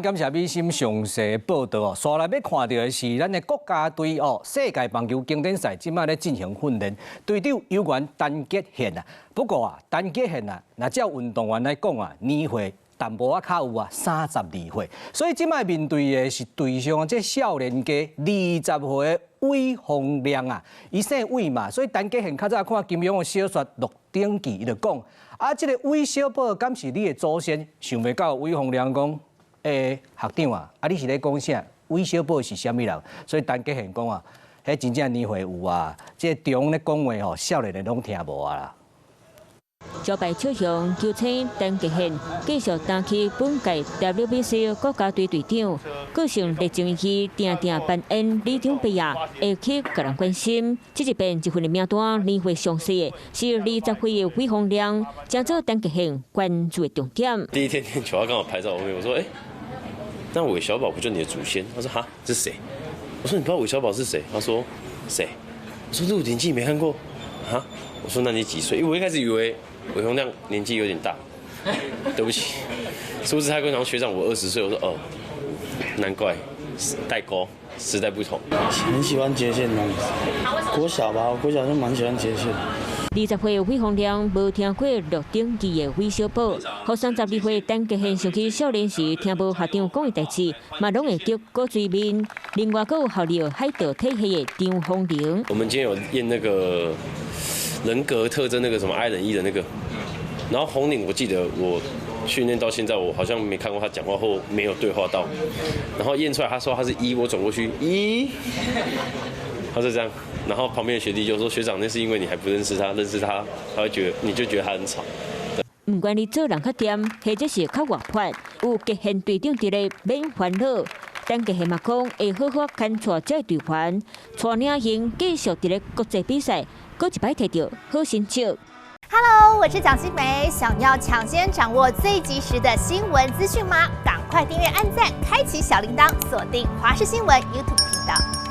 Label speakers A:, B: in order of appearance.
A: 感謝美心詳細報道哦。紲來欲看著的是咱的國家隊哦，世界棒球經典賽這擺咧進行訓練，隊長有關陳傑憲啊。不過啊，陳傑憲啊，若照運動員來講啊，年歲淡薄仔較有啊，32歲，所以這擺面對的是隊上這少年家20歲的韋宏亮啊，伊姓韋嘛，所以陳傑憲較早看金庸的小說《鹿鼎記》，伊就講啊，這個韋小寶敢是你的祖先？想袂到韋宏亮講。欸，學長啊，啊你是咧講啥？韋小寶是啥物人？所以陳傑憲講啊，彼真正年歲有啊，這個中咧講話吼，少年的攏聽無啊啦。
B: 招牌笑雄球星陳傑憲繼續擔起本屆 WBC 國家隊隊長，個性熱情伊定定扮演里長伯仔，會去共人關心。這一遍這份的名單年歲上細的是20歲的韋宏亮，成做陳傑憲關注的重點。
C: 第一天練球，他剛好拍照我，我說：欸，那韋小寶不就你的祖先？他說：哈，這是誰？我說：你不知道韋小寶是誰？他說：誰？我說：《鹿鼎記》沒看過？哈？我說：那你幾歲？因為我一開始以為韋宏亮年紀有點大，對不起，數字太過，然後學長我20歲，我說：哦，難怪代溝，時代不同。
D: 很喜歡傑憲的，國小吧，國小就蠻喜歡傑憲。
B: 20歲韋宏亮無聽過《鹿鼎記》的韋小寶，予32歲陳傑憲想起少年時聽無學長講的代誌，嘛攏會得骨髓面。另外，閣有效力海盜體系的張宏齡。
C: 我們今天有驗那個人格特徵，那個什麼 I 人 E 的那個，然後宏齡，我記得我訓練到現在，我好像沒看過他講話或沒有對話到，然後驗出來他說他是 E，我轉過去 E，他是這樣。然後旁邊的學弟就說：學長，那是因為你還不認識他，認識他，他會覺得你就覺得他很吵。
B: 毋管你做人較恬，或者是較活潑，有傑憲隊長佇咧免煩惱。陳傑憲嘛講，會好好牽帶這個隊員，帶領𪜶繼續佇咧國際比賽，閣一擺摕著好成績。
E: Hello，我是蔣新梅，想要搶先掌握最及時的新聞資訊嗎？趕快訂閱、按讚、開啟小鈴鐺，鎖定華視新聞 YouTube 頻道。